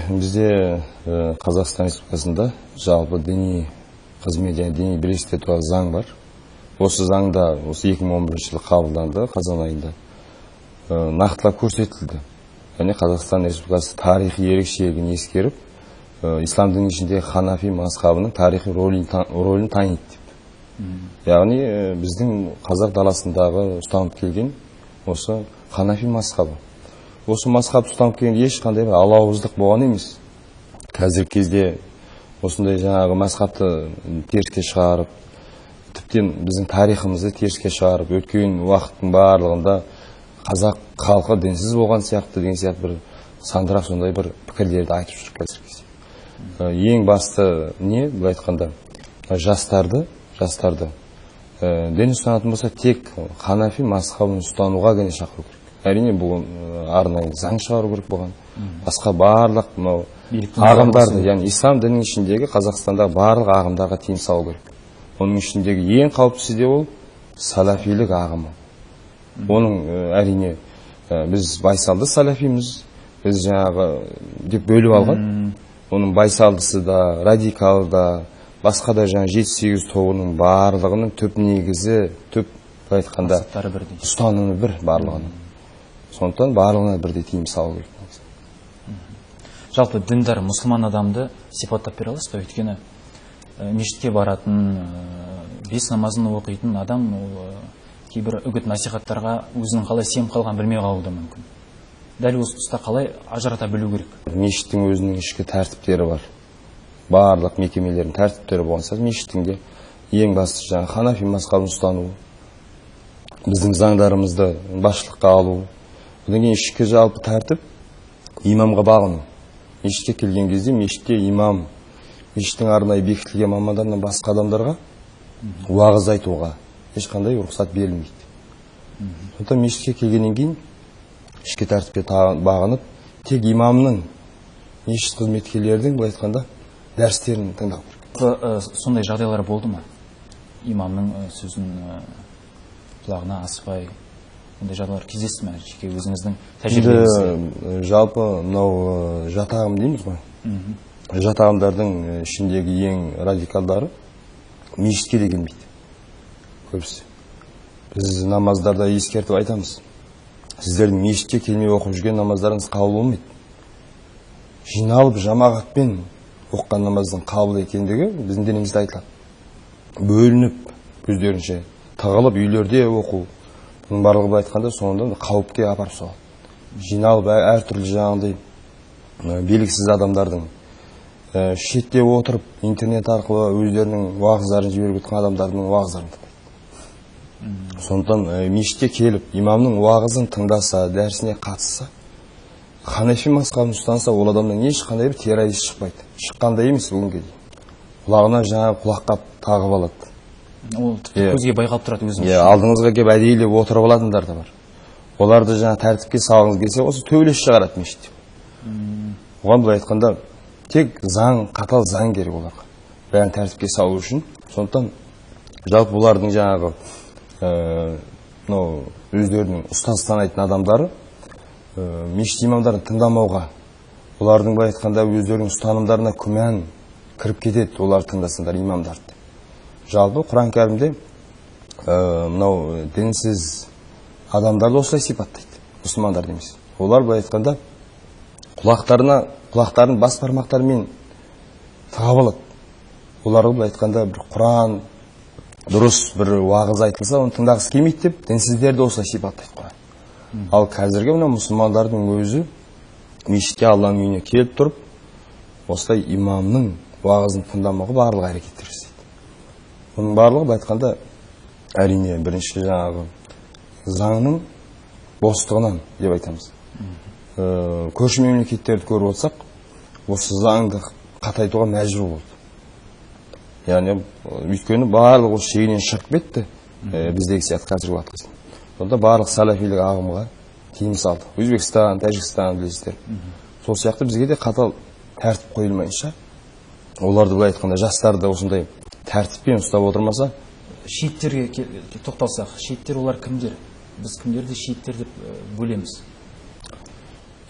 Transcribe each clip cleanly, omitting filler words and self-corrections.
Бізде Қазақстан Республикасында жалпы діни қызмет және діни бірлестіктер туралы заң бар. Осы заңда осы 2011 жылы қабылданды, қазан айында. Нақтылап көрсетілді. Яғни Қазақстан Республикасы тарихи ерекшелігін ескеріп, ислам дінінің ішіндегі ханафи мазхабының тарихи рөлін таниды деп. Яғни біздің қазақ даласындағы ұстанып келген осы ханафи мазхабы. Осы мазхаб ұстанып келген ешқандай бір алауыздық болған емес. Қазіргі кезде осындай жаңағы мазхабты теріске шығарып, тіптен біздің тарихымызды теріске шығарып, өткен уақыттың барлығында қазақ халқы дінсіз болған сияқты деген сияқты бір сандырақ сондай бір пікірлерді айтып жүр қазіргі кезде. Ең басты не, былай айтқанда, жастарды дін ұстанатын болса, тек ханафи мазхабын ұстануға ғана шақыру керек. Әрине, бұл арнайы заң шығару керек болған. Басқа барлық мынау ағымдарды, яғни ислам дінінің ішіндегі Қазақстандағы барлық ағымдарға тыйым салу керек. Оның ішіндегі ең қауіптісі де ол салафилік ағымы. Оның әрине біз байсалды салафиміз, біз жаңағы деп бөліп алған. Оның байсалдысы да, радикалы да, басқа да жаңа 7-8 тобының барлығының түп негізі, түп былай айтқанда ұстанымы бір барлығының. Сондықтан барлығына бірдей тыйым салу керек. Жалпы діндар мұсылман адамды сипаттап бере аласыз ба? Өйткені мешітке баратын, бес намазын оқитын адам ол кейбір үгіт насихаттарға өзінің қалай сеніп қалғанын білмей қалуы да мүмкін. Дәл осы тұста қалай ажырата білу керек? Мешіттің өзінің ішкі тәртіптері бар. Барлық мекемелердің тәртіптері болған сияқты мешіттің де ең бастысы жаңағы ханафи мазхабын ұстану, біздің заңдарымызды басшылыққа алу. Одан кейін ішкі жалпы тәртіп имамға бағыну. Мешітке келген кезде мешітте имам, мешіттің арнайы бекітілген мамандарынан басқа адамдарға уағыз айтуға ешқандай рұқсат берілмейді. Сондықтан мешітке келгеннен кейін ішкі тәртіпке бағынып, тек имамның, мешіт қызметкерлердің былай айтқанда дәрістерін тыңдау керек. Сондай жағдайлар болды ма? Имамның сөзін құлағына аспай, ондай жағдайлар кездесті ме? Жеке өзіңіздің тәжірибеңізде. Жалпы мынау жат ағым дейміз ғой. Жат ағымдардың ішіндегі ең радикалдары мешітке де келмейді. Көбісі. Біз намаздарда ескертіп айтамыз. Сіздердің мешітке келмей оқып жүрген намаздарыңыз қабыл болмайды. Жиналып жамағатпен оқыған намаздың қабыл екендігі біздің дінімізде айтылады. Бөлініп өздерінше тығылып үйлерде оқу. Бұның барлығы былай айтқанда соңында қауіпке апарып соғады. Жиналып әртүрлі жаңағындай белгісіз адамдардың шетте отырып интернет арқылы өздерінің уағыздарын жіберіп жатқан адамдардың уағыздарын тыңдайды. Сондықтан мешітке келіп имамның уағызын тыңдаса, дәрісіне қатысса, ханафи мазхабын ұстанса, ол адамнан ешқандай бір террорист шықпайды. Шыққандай емес бүгінге дейін. Құлағына жаңағы құлаққап тағып алады. Ол тіпті көзге байқалып тұрады өзіңіз. Иә, алдыңызға келіп әдейілеп отырып алатындар да бар. Оларды жаңа тәртіпке салғыңыз келсе, осы төбелес шығарады мешітте. Оған былай айтқанда тек заң, қатал заң керек оларға. Бәрін тәртіпке салу үшін. Сондықтан жалпы бұлардың жаңағы өздерінің ұстаз санайтын адамдары мешіт имамдарын тыңдамауға, олардың былай айтқанда өздерінің ұстанымдарына күмән кіріп кетеді, олар тыңдасындар имамдарды. Жалпы Құран кәрімде мынау дінсіз адамдарды осылай сипаттайды, мұсылмандарды емес. Олар былай айтқанда құлақтарын бас бармақтарымен тығып алады. Олар былай айтқанда бір Құран дұрыс бір уағыз айтылса, оны тыңдағысы келмейді деп дінсіздерді осылай сипаттайды Құран. Ал қазіргі мына мұсылмандардың өзі мешітке, Алланың үйіне келіп тұрып, осылай имамның уағызын тыңдамауға барлық әрекеттер жасайды. Оның барлығы былай айтқанда әрине бірінші жаңағы заңның бостығынан деп айтамыз. Көрші мемлекеттерді көріп отырсақ, осы заңды қатайтуға мәжбүр болды. Яғни өйткені барлығы осы шегінен шығып кетті, біздегі сияқты қазіргі уақытта. Сонда барлық салафилік ағымға тыйым салды. Өзбекстан, Тәжікстан білесіздер. Сол сияқты бізге де қатал тәртіп қойылмайынша, оларды былай айтқанда жастарды осындай тәртіппен ұстап отырмаса. Шииттерге тоқталсақ, шииттер олар кімдер? Біз кімдерді шииттер деп бөлеміз?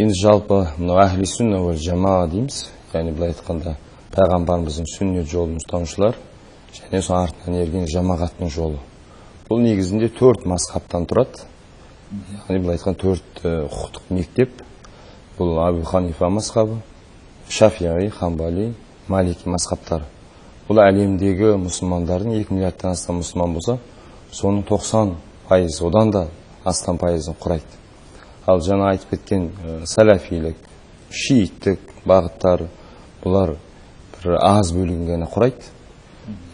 Енді жалпы мынау әхли сүнна уәл жамаа дейміз, яғни былай айтқанда пайғамбарымыздың сүннет жолын ұстанушылар және сол артынан ерген жамағаттың жолы. Бұл негізінде 4 мазхабтан тұрады. Яғни былай айтқанда 4 құқықтық мектеп. Бұл Абу Ханифа мазхабы, Шафиғи, Хамбали, Малики мазхабтары. Бұл әлемдегі мұсылмандардың 2 миллиардтан астам мұсылман болса, соның 90%, одан да астам пайызын құрайды. Ал жаңа айтып кеткен салафилік, шииттік бағыттар, бұлар бір аз бөлігін ғана құрайды.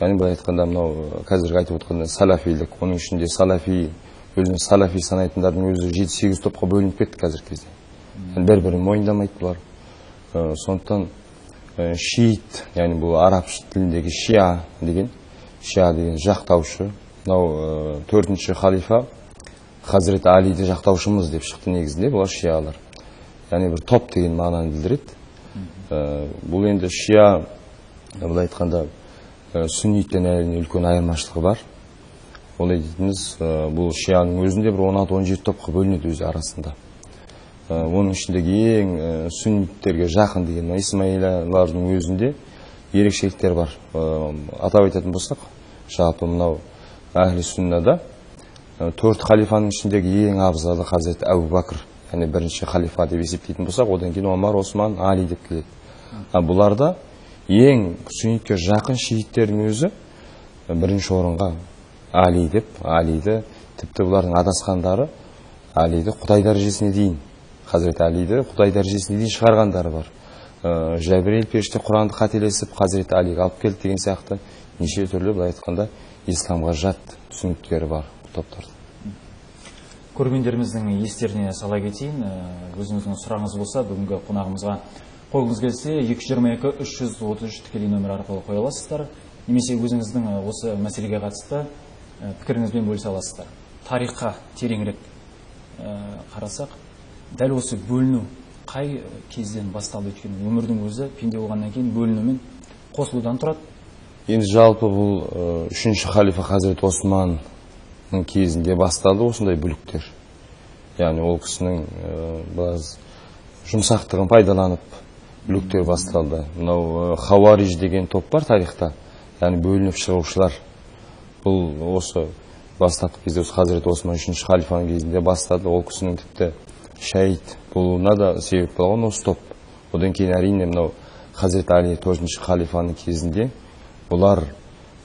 Яғни былай айтқанда мынау қазіргі айтып отқан салафилік, оның ішінде салафи, өзін салафи санайтындардың өзі 7-8 топқа бөлініп кетті қазіргі кезде. Бір-бірін мойындамайды бұлар. Сондықтан шиит, яғни бұл араб тіліндегі шиа деген, шиа деген жақтаушы. Мынау 4-ші халифа Хазірет Алиді жақтаушымыз деп шықты негізінде, бұлар шиалар. Яғни бір топ деген мағынаны білдіреді. Бұл енді шиа, былай айтқанда, сүнниттен әрине үлкен айырмашылығы бар. Олай дейтініміз, бұл шианың өзінде бір 16-17 топқа бөлінеді өзі арасында. Оның ішіндегі ең сүнниттерге жақын деген исмаилалардың өзінде ерекшеліктер бар. Атап айтатын болсақ, жалпы мынау әхли сүннада 4 халифаның ішіндегі ең абзалы Хазірет Әбу Бәкір, яғни бірінші халифа деп есептейтін болсақ, одан кейін Омар, Осман, Али деп келеді. Бұларда ең сүннитке жақын шииттердің өзі бірінші орынға Али деп, Алиді, тіпті бұлардың адасқандары Алиді Құдай дәрежесіне дейін, Хазірет Алиді Құдай дәрежесіне дейін шығарғандары бар. Жәбірейіл періште Құранды қателесіп Хазірет Алиге алып келді деген сияқты неше түрлі былай айтқанда исламға жат түсініктері бар топтардың. Көрермендеріміздің естеріне сала кетейін, өзіңіздің сұрағыңыз болса, бүгінгі қонағымызға қойғыңыз келсе, 222 333 тікелей нөмір арқылы қоя аласыздар, немесе өзіңіздің осы мәселеге қатысты пікіріңізбен бөлісе аласыздар. Тарихқа тереңірек қарасақ, дәл осы бөліну қай кезден басталды? Өйткені өмірдің өзі пенде болғаннан кейін бөлінумен қосылудан тұрады. Енді жалпы бұл 3-ші халифа Хазірет Османның кезінде басталды осындай бүліктер. Яғни ол кісінің біраз жұмсақтығын пайдаланып бүліктер басталды. Мынау хауариж деген топ бар тарихта, яғни бөлініп шығушылар. Бұл осы бастапқы кезде осы Хазірет Осман 3-ші халифаның кезінде бастады. Ол кісінің тіпті шәйит болуына да себеп болған осы топ. Одан кейін әрине мынау Хазірет Али 4-ші халифаның кезінде бұлар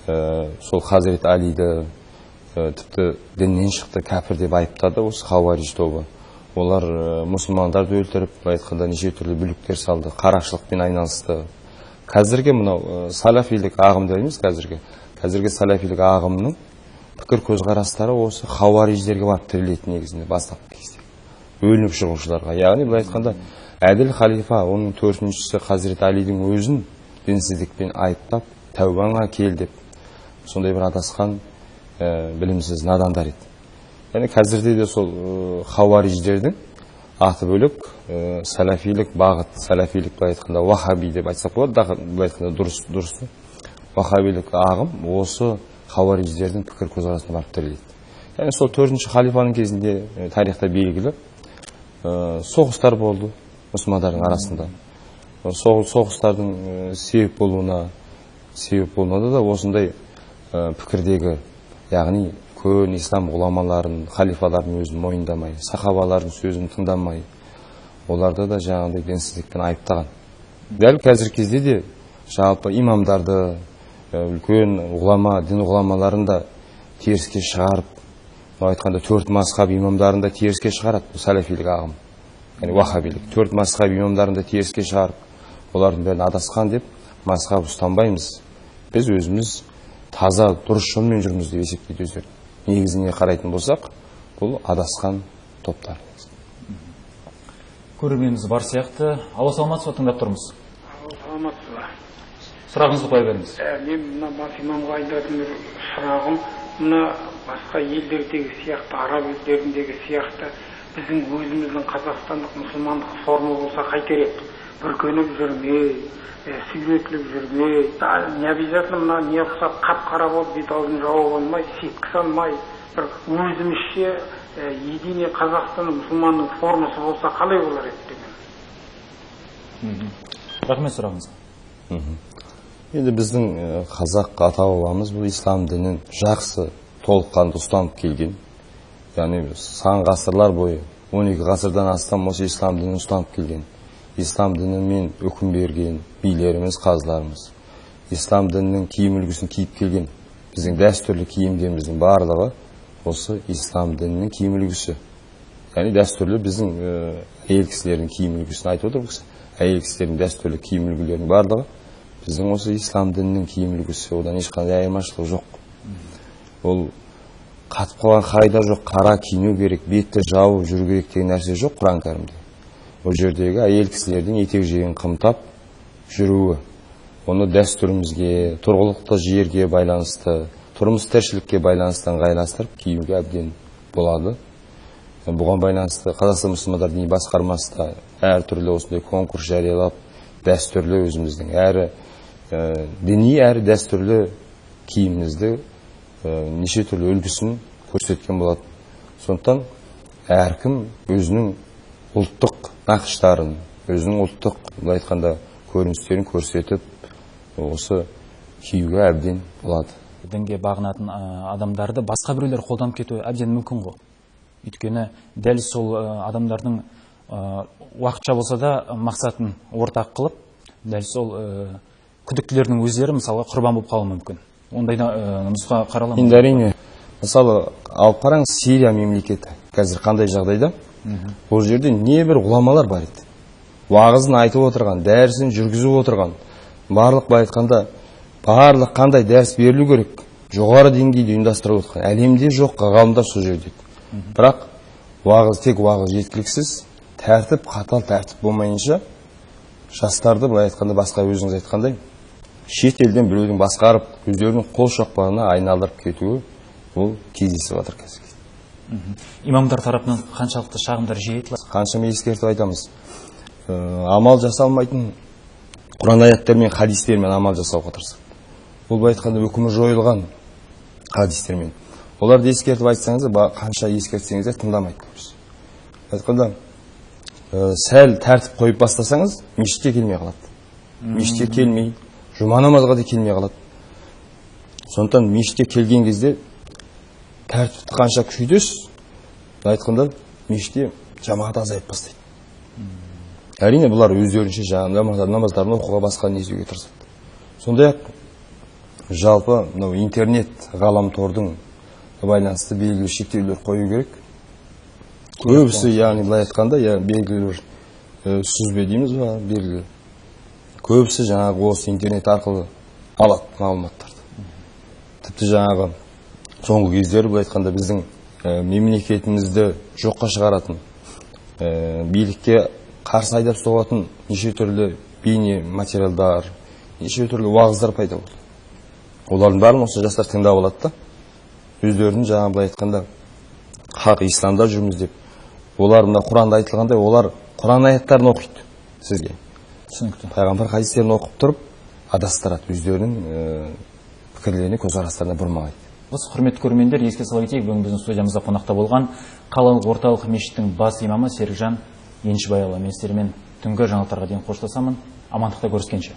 сол Хазірет Алиді тіпті діннен шықты, кәпір деп айыптады осы хауариж тобы. Олар мұсылмандарды өлтіріп, былай айтқанда неше түрлі бүліктер салды, қарақшылықпен айналысты. Қазіргі мынау салафилік ағым дейміз, қазіргі салафилік ағымның пікір көзқарастары осы хауариждерге барып тіреледі негізінде бастапқы кезде. Бөлініп шығушыларға, яғни былай айтқанда әділ халифа, оның 4-шісі Хазірет Алидің өзін дінсіздікпен айыптап, тәубаңа кел деп сондай бір адасқан білімсіз надандар еді. Яғни қазірде де сол хауариждердің аты бөлек салафилік бағыт, салафилік былай айтқанда вахаби деп айтсақ болады, былай айтқанда дұрыс вахабилік ағым осы хауариждердің пікір көзқарасына барып тіреледі. Яғни сол 4-ші халифаның кезінде тарихта белгілі соғыстар болды мұсылмандардың арасында. Сол соғыстардың себеп болуына да осындай пікірдегі, яғни көн ислам ғұламаларын, халифалардың өзін мойындамай, сахабалардың сөзін тыңдамай, оларды да жаңағыдай дінсіздікпен айыптаған. Дәл қазіргі кезде де жалпы имамдарды, үлкен ғұлама, дін ғұламаларын да теріске шығарып, айтқанда 4 мазхаб имамдарын да теріске шығарады салафилік ағым, яғни вахабилік. 4 мазхаб имамдарын да теріске шығарып, олардың бәрін адасқан деп мазхаб ұстанбаймыз. Біз өзіміз таза дұрыс жолмен жүрміз деп есептейді өздері. Негізіне қарайтын болсақ, бұл адасқан топтар. Көрерменіміз бар сияқты. Алло, саламатсыз ба, тыңдап тұрмыз. Алло, саламатсыз ба. Сұрағыңызды қоя беріңіз. Мен мына бас имамға айтатын бір сұрағым, мына басқа елдердегі сияқты, араб елдеріндегі сияқты біздің өзіміздің қазақстандық мұсылмандық форма болса қайтер еді? Бүркеніп жүрмей, сүйретіліп жүрмей, не обязательно мына не ұқсап қап-қара болып бет аузын жауып алмай, сеткі салмай, бір өзімізше единый Қазақстанның мұсылманның формасы болса қалай болар еді деген. Рахмет сұрағыңызға. Енді біздің қазақ ата-бабамыз бұл ислам дінін жақсы толыққанды ұстанып келген. Яғни сан ғасырлар бойы, 12 ғасырдан астам осы ислам дінін ұстанып келген. Ислам дінімен үкім берген билеріміз, қазыларымыз. Ислам дінінің киім үлгісін киіп келген. Біздің дәстүрлі киімдеріміздің барлығы осы ислам дінінің киім үлгісі. Яғни дәстүрлі біздің әйел кісілердің киім үлгісін айтып отыр бұл кісі. Әйел кісілердің дәстүрлі киім үлгілерінің барлығы біздің осы ислам дінінің киім үлгісі, одан ешқандай айырмашылық жоқ. Ол қатып қалған қағида жоқ, қара киіну керек, бетті жауып жүру керек деген нәрсе жоқ Құран кәрімде. Ол жердегі әйел кісілердің етек жеңін қымтап жүруі, оны дәстүрімізге, тұрғылықты жерге байланысты, тұрмыс тіршілікке байланысты ыңғайластырып киюге әбден болады. Бұған байланысты Қазақстан мұсылмандар діни басқармасы да әртүрлі осындай конкурс жариялап, дәстүрлі өзіміздің әрі діни әрі дәстүрлі киімімізді неше түрлі үлгісін көрсеткен болады. Сондықтан әркім өзінің ұлттық нақыштарын, өзінің ұлттық, былай айтқанда, көріністерін көрсетіп, осы киюге әбден болады. Дінге бағынатын адамдарды басқа біреулер қолданып кетуі әбден мүмкін ғой. Өйткені дәл сол адамдардың уақытша болса да мақсатын ортақ қылып, дәл сол күдіктілердің өздері мысалға құрбан болып қалуы мүмкін. Ондайда нұсқа қарала ма? Енді әрине, мысалы, алып қараңыз, Сирия мемлекеті қазір қандай жағдайда? Ол жерде небір ғұламалар бар еді. Уағызын айтып отырған, дәрісін жүргізіп отырған, барлық былай айтқанда, барлық қандай дәріс берілу керек, жоғары деңгейде ұйымдастырып отырған, әлемде жоқ ғалымдар сол жерде. Бірақ уағыз, тек уағыз жеткіліксіз, тәртіп, қатал тәртіп болмайынша жастарды былай айтқанда, басқа өзіңіз айтқандай, шет елден біреудің басқарып, өздерінің қол шоқпарына айналдырып кетуі ол кездесіп жатыр қазір. Имамдар тарапынан қаншалықты шағымдар жиі айтылады? Қаншама ескертіп айтамыз. Амал жасалмайтын Құран аяттармен, хадистермен амал жасауға тырысады. Бұл былай айтқанда үкімі жойылған хадистермен. Оларды ескертіп айтсаңыз, қанша ескертсеңіз де тыңдамайды көбісі. Айтқанда, сәл тәртіп қойып бастасаңыз, мешітке келмей қалады. Мешітке келмей, жұма намазға да келмей қалады. Сондықтан мешітке келген кезде тәртіпті қанша күшейтесіз, айтқанда мешітте жамағат азайып бастайды. Әрине, бұлар өздерінше жаңағы намаздарын оқуға, басқа не істеуге тырысады. Сондай-ақ жалпы мынау интернет ғаламтордың байланысты белгілі шектеулер қою керек. Көбісі, яғни былай айтқанда, белгілі бір сүзбе дейміз ба, белгілі. Көбісі жаңағы осы интернет арқылы алады мағлұматтарды. Тіпті жаңағы соңғы кездері былай айтқанда біздің мемлекетімізді жоққа шығаратын, билікке қарсы айдап соғатын неше түрлі бейне материалдар, неше түрлі уағыздар пайда болды. Олардың бәрін осы жастар тыңдап алады да, өздерінің жаңағы былай айтқанда хақ исламда жүрміз деп, олар мына Құранда айтылғандай, олар Құран аяттарын оқиды сізге. Түсінікті. Пайғамбар хадистерін оқып тұрып адастырады, өздерінің пікірлеріне, көзқарастарына бұрмалайды. Осы құрметті көрермендер, еске сала кетейік, бүгін біздің студиямызда қонақта болған қалалық орталық мешіттің бас имамы Серікжан Еншібайұлы. Мен сіздермен түнгі жаңалықтарға дейін қоштасамын. Амандықта көріскенше.